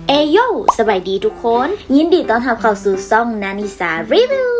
ເອໂຢ ສະບາຍດີທຸກຄົນ, ຍິນດີຕ້ອນຮັບເຂົ້າສູ່ຊ່ອງນານິສາຣີວິວ.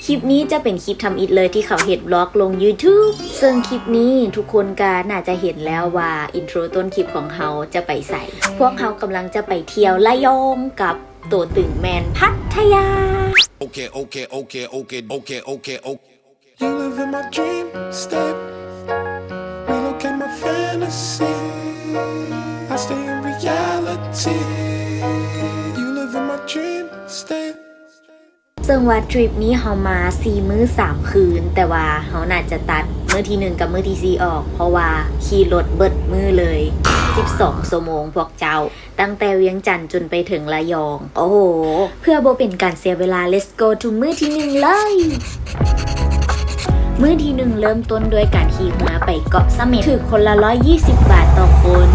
ຄລິບນີ້ຈະເປັນຄລິບທຳອິດເລີຍທີ່ເຂົາເຮັດວລັອກລົງ YouTube ເຊິ່ງຄລິບນີ້ທຸກຄົນກໍໜ້າຈະເຫັນແລ້ວວ່າອິນໂທຣຕົ້ນຄລິບຂອງເຮົາຈະໄປໃສ. ພວກເຮົາກຳລັງຈະໄປທ່ຽວລະຍອງກັບໂຕຕຶງແມ່ນພັດທະຍາ. Okay, okay, okay, okay, okay, okay, okay. You live in my dream instead. We look at my fantasy. I stay in reality. You live in my dream instead. ເຊິ່ງວ່າທຣິບນີ້ເຮົາມາສີ່ມື້ສາມຄືນ, ແຕ່ວ່າເຮົາໜ້າຈະຕັດມື້ທີໜຶ່ງກັບມື້ທີສີ່ອອກ, ເພາະວ່າຂີ່ລົດເບິດມື້ເລີຍ ສິບສອງຊົ່ວໂມງພວກເຈົ້າ. ຕັ້ງແຕ່ວຽງຈັນຈົນໄປເຖິງລະຍອງ. ໂອ້ໂຫ ເພື່ອບໍ່ເປັນການເສຍເວລາ let's go to ມື້ທີໜຶ່ງເລີຍ. ມື້ທີໜຶ່ງເລີ່ມຕົ້ນດ້ວຍການຂີ່ເຮືອໄປເກາະສະເໝັດ, ຖືກຄົນລະຮ້ອຍຍີ່ສິບບາດຕໍ່ຄົນ.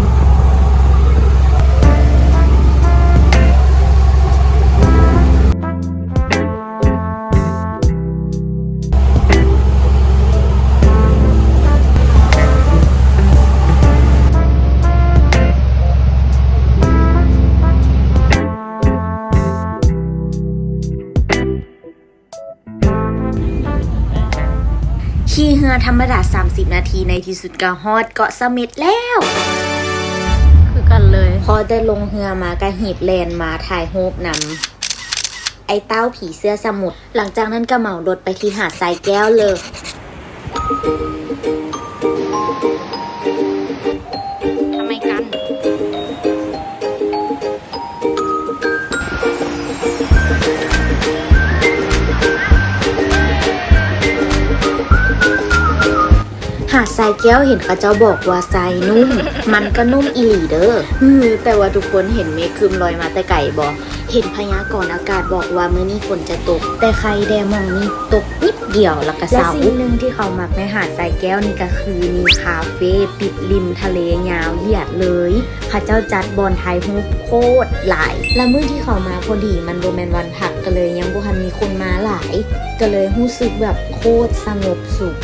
ຂີ່ເຮືອທຳມະດາສາມສິບນາທີ, ໃນທີ່ສຸດກໍຮອດເກາະສະເໝັດແລ້ວ ຄືກັນເລີຍ. ພໍແຕ່ລົງເຮືອມາກໍຮີບແລ່ນມາຖ່າຍຮູບນຳ ໄອ້ເຕົ້າຜີເສື້ອສະໝຸດ. ຫຼັງຈາກນັ້ນກໍເໝົາລົດໄປທີ່ຫາດຊາຍແກ້ວເລີຍ. ທຳໄມກັນ? ຫາດຊາຍແກ້ວເຫັນເຂົາເຈົ້າບອກວ່າຊາຍນຸ້ມ, ມັນກໍນຸ້ມອີ່ຫຼີເດີ້. ແຕ່ວ່າທຸກຄົນເຫັນເມກຄຶມລອຍມາແຕ່ໄກບໍ່? ເຫັນພະຍາກອນອາກາດບອກວ່າມື້ນີ້ຝົນຈະຕົກ, ແຕ່ໄຄແດ່ ໝ່ອງນີ້ຕົກນິດດຽວແລ້ວກໍເຊົາ. ແລະ ສິ່ງໜຶ່ງທີ່ເຂົາມັກໃນຫາດຊາຍແກ້ວນີ້ກໍຄືມີຄາເຟຕິດລິມທະເລຍາວຢຽດເລີຍ. ເຂົາເຈົ້າຈັດບ່ອນຖ່າຍຮູບໂຄດຫຼາຍ, ແລະ ມື້ທີ່ເຂົາມາພໍດີມັນບໍ່ແມ່ນວັນພັກ, ກໍເລີຍຍັງບໍ່ທັນມີຄົນມາຫຼາຍ, ກໍເລີຍຮູ້ສຶກແບບໂຄດສະຫງົບສຸກ.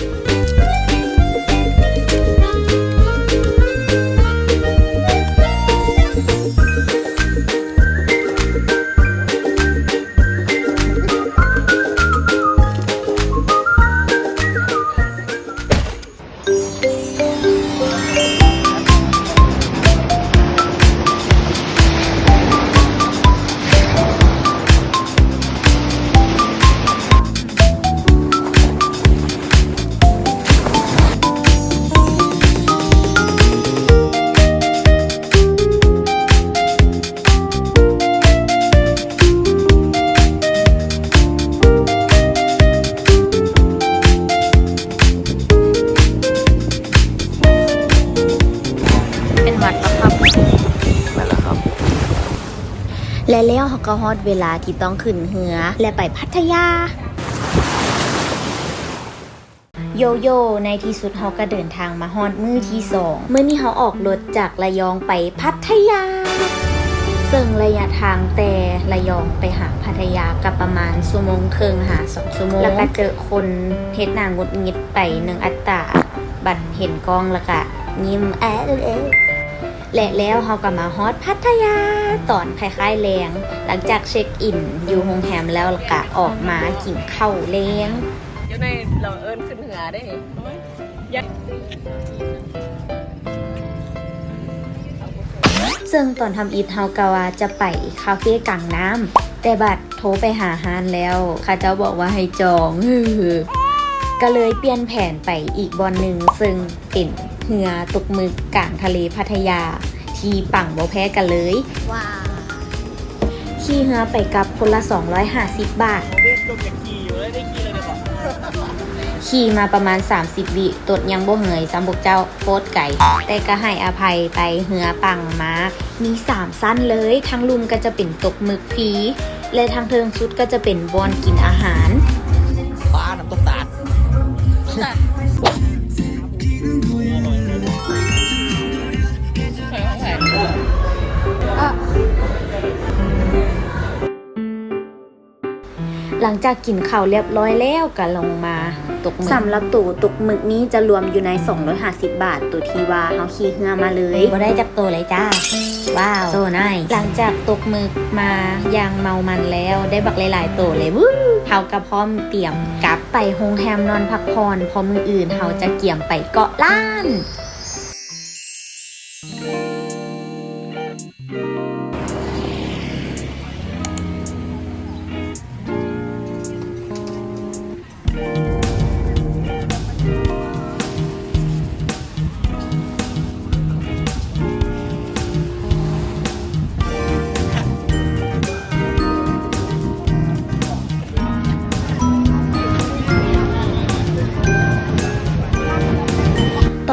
ເປັນຫວັດບໍ່ຄັບ? ແມ່ນແລ້ວຄັບ. ແລະແລ້ວເຮົາກໍຮອດເວລາທີ່ຕ້ອງຂຶ້ນເຮືອ ແລະໄປພັດທະຍາ. ໂຢໂຢ ໃນທີ່ສຸດເຮົາກໍເດີນທາງມາຮອດມື້ທີສອງ. ມື້ນີ້ເຮົາອອກລົດຈາກລະຍອງໄປພັດທະຍາ, ເຊິ່ງໄລຍະທາງແຕ່ລະຍອງໄປຫາພັດທະຍາກໍປະມານຊົ່ວໂມງເຄິ່ງຫາສອງຊົ່ວໂມງ, ແລ້ວກໍເຈີຄົນເຮັດໜ້າຫງຸດຫງິດໄປໜຶ່ງອັດຕາ, ບັດເຫັນກ້ອງແລ້ວກໍຍິ້ມແອະເອະ. ແລະແລ້ວເຮົາກໍມາຮອດພັດທະຍາຕອນຄ້າຍໆແລງ, ຫຼັງຈາກເຊັກອິນຢູ່ໂຮງແຮມແລ້ວ ແລ້ວກໍອອກມາກິນເຂົ້າແລງ. ຢູ່ໃນລາວເອີ້ນຂຶ້ນເຮືອເດ້. ເຊິ່ງຕອນທຳອິດເຮົາກະວ່າຈະໄປຄາເຟກາງນ້ຳ, ແຕ່ບັດໂທໄປຫາຮ້ານແລ້ວ ເຂົາເຈົ້າບອກວ່າໃຫ້ຈອງ. ກະເລີຍປ່ຽນແຜນໄປອີກບ່ອນໜຶ່ງ, ເຊິ່ງເປັນເຮືອຕົກໝຶກກາງທະເລພັດທະຍາ ທີ່ປັງບໍ່ແພ້ກັນເລີຍ. ຂີ່ເຮືອໄປກັບຄົນລະສອງຮ້ອຍຫ້າສິບບາດ. ຂີ່ມາປະມານສາມສິບວິ, ຕົດຍັງບໍ່ເຫືອຍຊ້ຳພວກເຈົ້າ, ໂຄດໄກ. ແຕ່ກະໃຫ້ອະໄພໄປ, ເຮືອປັງມາກ. ມີສາມຊັ້ນເລີຍ, ທາງລຸ່ມກະຈະເປັນຕົກໝຶກຟຣີ ແລະ ທາງເທິງສຸດກະຈະເປັນບ່ອນກິນອາຫານ. ປານ້ຳຕົກຕາດ. ອ່ະ. ຫຼັງຈາກກິນເຂົ້າລຽບລ້ອຍແລ້ວ ກະລົງມາຕົກໝຶກ. ສຳລັບໂຕຕົກໝຶກນີ້ຈະລວມຢູ່ໃນສອງຮ້ອຍຫ້າສິບບາດ ໂຕທີ່ວ່າເຮົາຂີ່ເຮືອມາເລີຍ. ບໍ່ໄດ້ຈັກໂຕເລີຍຈ້າ. ວ້າວ ໂຊໄນ. ຫຼັງຈາກຕົກໝຶກມາຢ່າງເມົາມັນແລ້ວ ໄດ້ບັກຫຼາຍໆໂຕເລີຍ. ວູ້ ເຮົາກະພ້ອມຕຽມກັບໄປໂຮງແຮມນອນພັກຜ່ອນ ເພາະມື້ອື່ນເຮົາຈະກຽມໄປເກາະລ້ານ.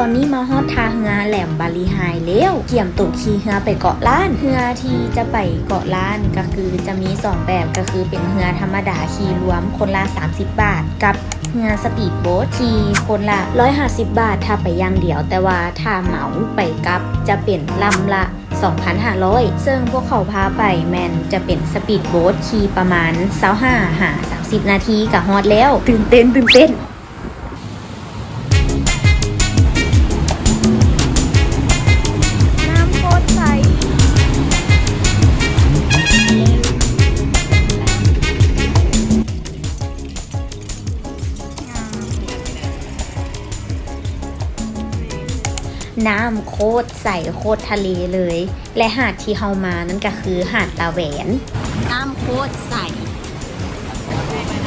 ຕອນນີ້ມາຮອດທ່າເຮືອແຫຼມບາລີໄຮແລ້ວ ກຽມໂຕຂີ່ເຮືອໄປເກາະລ້ານ. ເຮືອທີ່ຈະໄປເກາະລ້ານກະຄືຈະມີສອງແບບ ກະຄືເປັນເຮືອທຳມະດາຂີ່ລວມຄົນລະສາມສິບບາດ ກັບເຮືອສະປີດໂບດຂີ່ຄົນລະຮ້ອຍຫ້າສິບບາດຖ້າໄປຢ່າງດຽວ, ແຕ່ວ່າຖ້າເໝົາໄປກັບຈະເປັນລຳລະ ສອງພັນຫ້າຮ້ອຍ ເຊິ່ງພວກເຂົາພາໄປແມ່ນຈະເປັນສະປີດໂບດ ຂີ່ປະມານຊາວຫ້າຫາສາມສິບນາທີກະຮອດແລ້ວ. ຕື່ນເຕັ້ນ ຕື່ນເຕັ້ນ. ນ້ຳໂຄດໃສ. ນ້ຳໂຄດໃສ ໂຄດທະເລເລີຍ ແລະ ຫາດທີ່ເຮົາມານັ້ນກະຄືຫາດຕາແຫວນ. ນ້ຳໂຄດໃສ.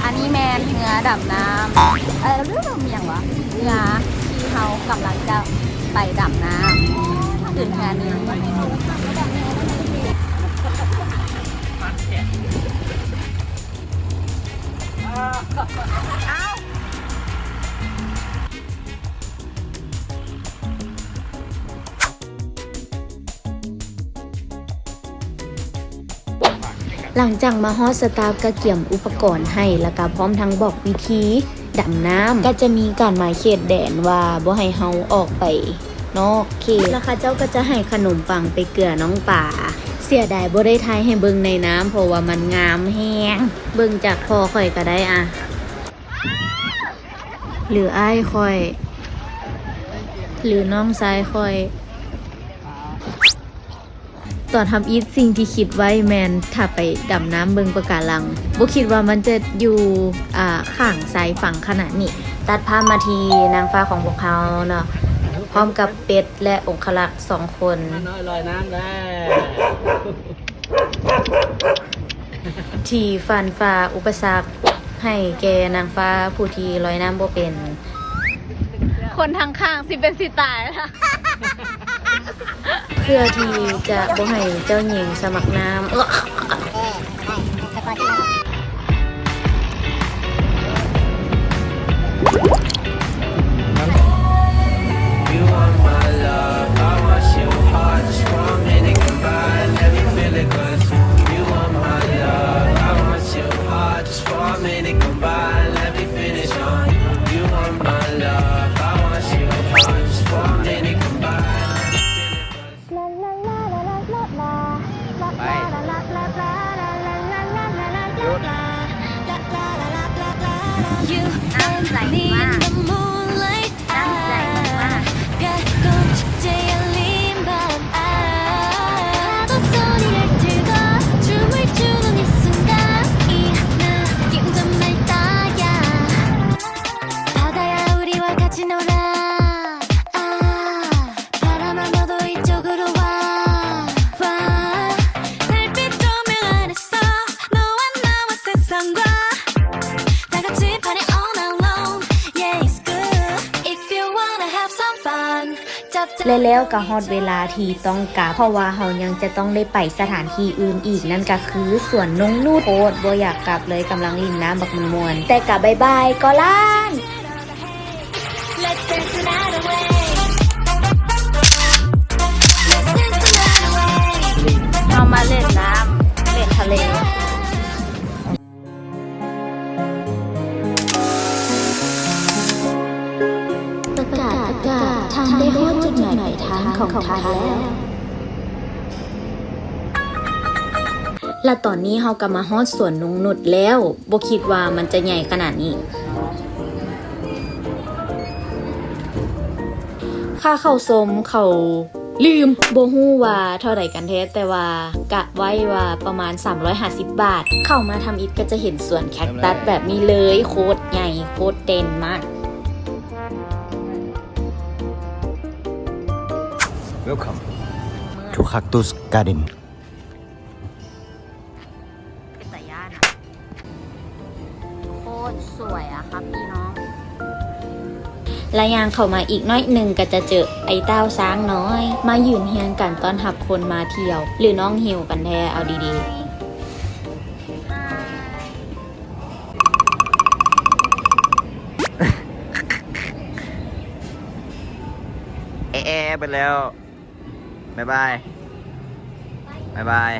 ອັນນີ້ແມ່ນເຮືອດຳນ້ຳ ເອີ ຫຼື ແມ່ນຫຍັງຫວາ ເຮືອທີ່ເຮົາກຳລັງຈະໄປດຳນ້ຳ ຂຶ້ນເຮືອນີ້. ຫຼັງຈາກມາຮອດ ສະຕາຟກະກຽມອຸປະກອນໃຫ້ ລະກະພ້ອມທັງບອກວິທີດຳນ້ຳ ກະຈະມີການໝາຍເຂດແດນວ່າບໍ່ໃຫ້ເຮົາອອກໄປນອກເຂດ ລະເຂົາເຈົ້າກະຈະໃຫ້ຂະໜົມປັງໄປເກືອນ້ອງປາ. ເສຍດາຍບໍ່ໄດ້ຖ່າຍໃຫ້ເບິ່ງໃນນ້ຳ ເພາະວ່າມັນງາມແຮງ. ເບິ່ງຈາກພໍ່ຂ້ອຍກະໄດ້ອະ ຫຼືອ້າຍຂ້ອຍ ຫຼືນ້ອງຊາຍຂ້ອຍ. ຕອນທຳອິດສິ່ງທີ່ຄິດໄວ້ແມ່ນຖ້າໄປດຳນ້ຳເບິ່ງປະກາລັງ ບໍ່ຄິດວ່າມັນຈະຢູ່ ອາ ຂ້າງຊາຍຝັ່ງຂະໜາດນີ້. ຕັດພາບມາທີ່ນາງຟ້າຂອງພວກເຮົາເນາະ ພ້ອມກັບເປັດ ແລະ ອົງຄະລັກສອງຄົນ ມານ້ອຍລອຍນ້ຳແລ້ວ ທີ່ຟັນຝ່າອຸປະສັກໃຫ້ແກ່ນາງຟ້າຜູ້ທີ່ລອຍນ້ຳບໍ່ເປັນ. ຄົນທາງຂ້າງຊິເປັນຊິຕາຍລະ ເພື່ອທີ່ຈະບໍ່ໃຫ້ເຈົ້າຍິງສະໝັກນ້ຳ. Fun. ແລະແລ້ວກະຮອດເວລາທີ່ຕ້ອງກັບ ເພາະວ່າເຮົາຍັງຈະຕ້ອງໄດ້ໄປສະຖານທີ່ອື່ນອີກ ນັ້ນກະຄືສວນນົງນູດ. ໂຄດບໍ່ຢາກກັບເລີຍ ກຳລັງຫຼິ້ນນ້ຳບັກມ່ວນໆ ແຕ່ກະບາຍບາຍເກາະລ້ານ. ເຮົາມາຫຼິ້ນນ້ຳ ຫຼິ້ນທະເລ. ປະກາດ ປະກາດ ທ່ານໄດ້ຮອດຈຸດໝາຍປາຍທາງຂອງທ່ານແລ້ວ. ແລະຕອນນີ້ເຮົາກໍມາຮອດສວນນົງນຸດແລ້ວ, ບໍ່ຄິດວ່າມັນຈະໃຫຍ່ຂະໜາດນີ້. ຄ່າເຂົ້າຊົມເຂົາ ລືມ ບໍ່ຮູ້ວ່າເທົ່າໃດກັນແທ້, ແຕ່ວ່າກະໄວ້ວ່າປະມານສາມຮ້ອຍຫ້າສິບບາດ. ເຂົ້າມາທຳອິດກໍຈະເຫັນສວນແຄັກຕັສແບບນີ້ເລີຍ, ໂຄດໃຫຍ່ ໂຄດເດັ່ນມາກ. Welcome to Cactus Garden. ເປັນຕາຢ້ານອະ ໂຄດສວຍອະຄັບພີ່ນ້ອງ. ແລະຍ່າງເຂົ້າມາອີກໜ້ອຍໜຶ່ງກໍຈະເຈີໄອ້ເຕົ້າຊ້າງນ້ອຍ ມາຢືນຮຽງກັນຕ້ອນຮັບຄົນມາທ່ຽວ ຫຼືນ້ອງຫິວກັນແທ້ ເອົາດີໆ. ແອະ ແອະ ເບິດແລ້ວ. ບາຍບາຍ ບາຍບາຍ.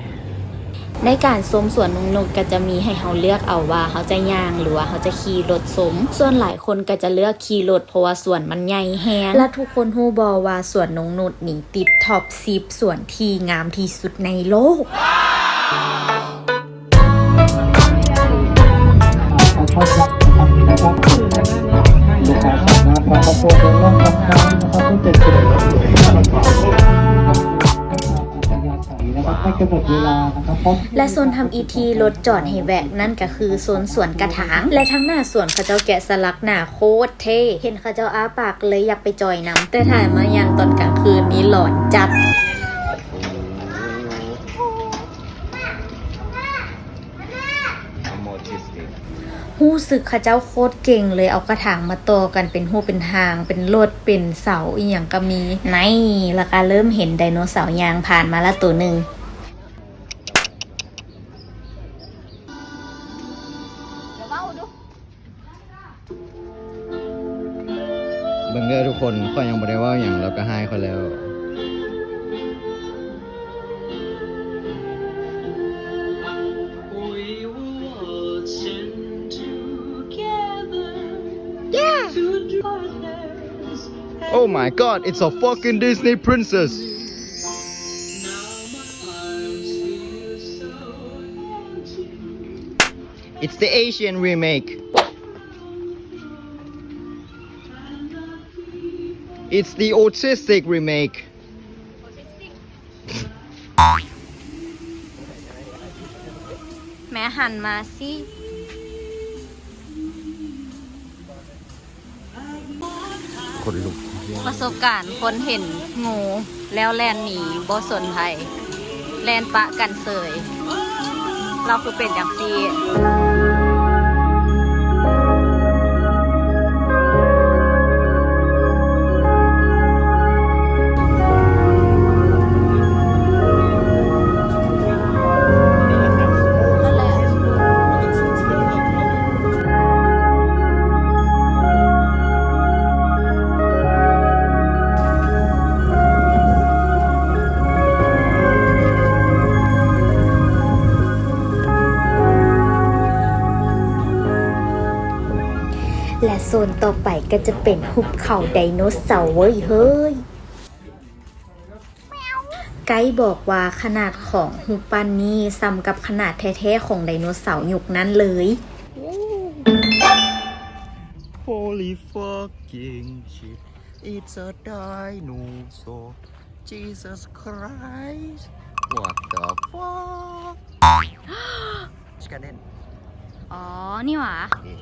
ໃນການຊົມສວນນົງນຸດກໍຈະມີໃຫ້ເຮົາເລືອກເອົາວ່າເຮົາຈະຍ່າງ ຫຼືວ່າເຮົາຈະຂີ່ລົດຊົມ. ສ່ວນຫຼາຍຄົນກໍຈະເລືອກຂີ່ລົດ ເພາະວ່າສວນມັນໃຫຍ່ແຮງ. ແລະທຸກຄົນຮູ້ບໍ່ວ່າສວນນົງນຸດນີ້ຕິດທັອບສິບສວນທີ່ງາມທີ່ສຸດໃນໂລກ. ແລະໂຊນທຳອິດທີ່ລົດຈອດໃຫ້ແວະນັ້ນກໍຄືໂຊນສວນກະຖາງ ແລະທາງໜ້າສວນເຂົາເຈົ້າແກະສະຫຼັກໜ້າໂຄດເທ່ ເຫັນເຂົາເຈົ້າອ້າປາກເລີຍຢາກໄປຈອຍນຳ ແຕ່ຖ້າມາຍ່າງຕອນກາງຄືນນີ້ຫຼອນຈັດ. ຮູ້ສຶກເຂົາເຈົ້າໂຄດເກັ່ງເລີຍ ເອົາກະຖາງມາຕໍ່ກັນເປັນຮູບເປັນຮ່າງ ເປັນລົດ ເປັນເສົາ ອີ່ຫຍັງກໍມີ. ໃນ ແລ້ວກໍເລີ່ມເຫັນໄດໂນເສົາຍ່າງຜ່ານມາລະໂຕໜຶ່ງ. ເບິ່ງເດີທຸກຄົນ ຂ້ອຍຍັງບໍ່ໄດ້ເວົ້າຫຍັງ ລາວກໍຮ້າຍຂ້ອຍແລ້ວ. Oh my god, it's a fucking Disney princess. It's the Asian remake. It's the autistic remake. ແມ່ຫັນມາຊິ. ຂົນລຸກ. ປະສົບການຄົນເຫັນງູແລ້ວແລ່ນໜີ ບໍ່ສົນໃຜ ແລ່ນປະກັນເສີຍ. ລາວຄືເປັນຈັ່ງຊີ້. ແລະໂຊນຕໍ່ໄປກໍຈະເປັນຫຸບເຂົາໄດໂນເສົາເວີ້ຍເຮີ້ຍ. ໄກບອກວ່າຂະໜາດຂອງຮູບປັ້ນນີ້ສ່ຳກັບຂະໜາດແທ້ໆຂອງໄດໂນເສົາຍຸກນັ້ນເລີຍ. Holy fucking shit, it's a dinosaur. Jesus Christ, what the fuck? Garden. ອໍ ນີ້ຫວາ? ເອີ.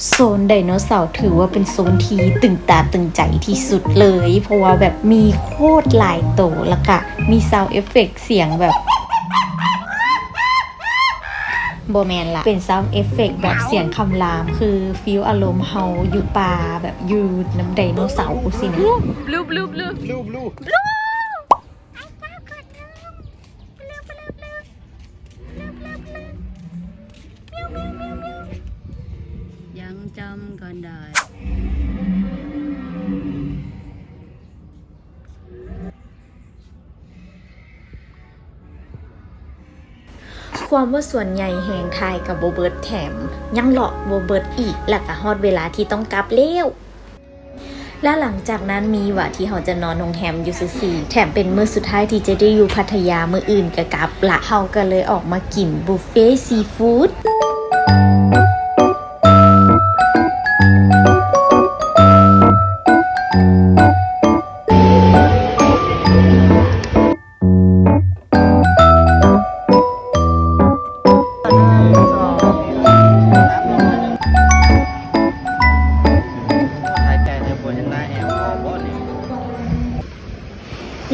ໂຊນໄດໂນເສົາຖືວ່າເປັນໂຊນທີ່ຕຶງຕາຕຶງໃຈທີ່ສຸດເລີຍ ເພາະວ່າແບບມີໂຄດຫຼາຍໂຕ ແລ້ວກະມີ sound effect ສຽງແບບ ບໍ່ແມ່ນລະ ເປັນ sound effect ແບບສຽງຄຳລາມ ຄືຟີລອາລົມເຮົາຢູ່ປ່າ ແບບຢູ່ນຳໄດໂນເສົາຊີ້ນະ. Blue, blue, blue. Blue, blue. Blue. ຍັງຈຳກັນໄດ້. ຄວາມວ່າສ່ວນໃຫຍ່ແຮງຖ່າຍກໍບໍ່ເບິດ ແຖມຍັງເລາະບໍ່ເບິດອີກ ແລ້ວກໍຮອດເວລາທີ່ຕ້ອງກັບແລ້ວ. ແລະ ຫຼັງຈາກນັ້ນມີວ່າທີ່ເຮົາຈະນອນໂຮງແຮມຢູ່ຊື່ໆ ແຖມເປັນມື້ສຸດທ້າຍທີ່ຈະໄດ້ຢູ່ພັດທະຍາ ມື້ອື່ນກໍກັບລະ ເຮົາກໍເລີຍອອກມາກິນບຸບເຟຊີຟູດ.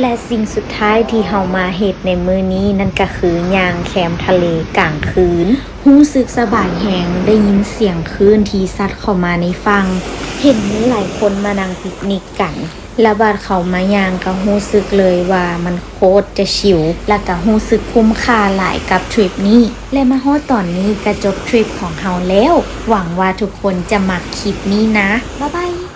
ແລະ ສິ່ງສຸດທ້າຍທີ່ເຮົາມາເຮັດໃນມື້ນີ້ ນັ້ນກໍຄືຍ່າງແຄມທະເລກາງຄືນ. ຮູ້ສຶກສະບາຍແຮງ ໄດ້ຍິນສຽງຄື້ນທີ່ຊັດເຂົ້າມາໃນຝັ່ງ. ເຫັນມີຫຼາຍຄົນມານັ່ງປິກນິກກັນ. ແລ້ວບາດເຂົ້າມາຍ່າງກໍຮູ້ສຶກເລີຍວ່າມັນໂຄດຈະຊິວ ແລ້ວກໍຮູ້ສຶກຄຸ້ມຄ່າຫຼາຍກັບທຣິບນີ້ ແລະ ມາຮອດຕອນນີ້ກໍຈົບທຣິບຂອງເຮົາແລ້ວ. ຫວັງວ່າທຸກຄົນຈະມັກຄລິບນີ້ນະ. ບາຍບາຍ.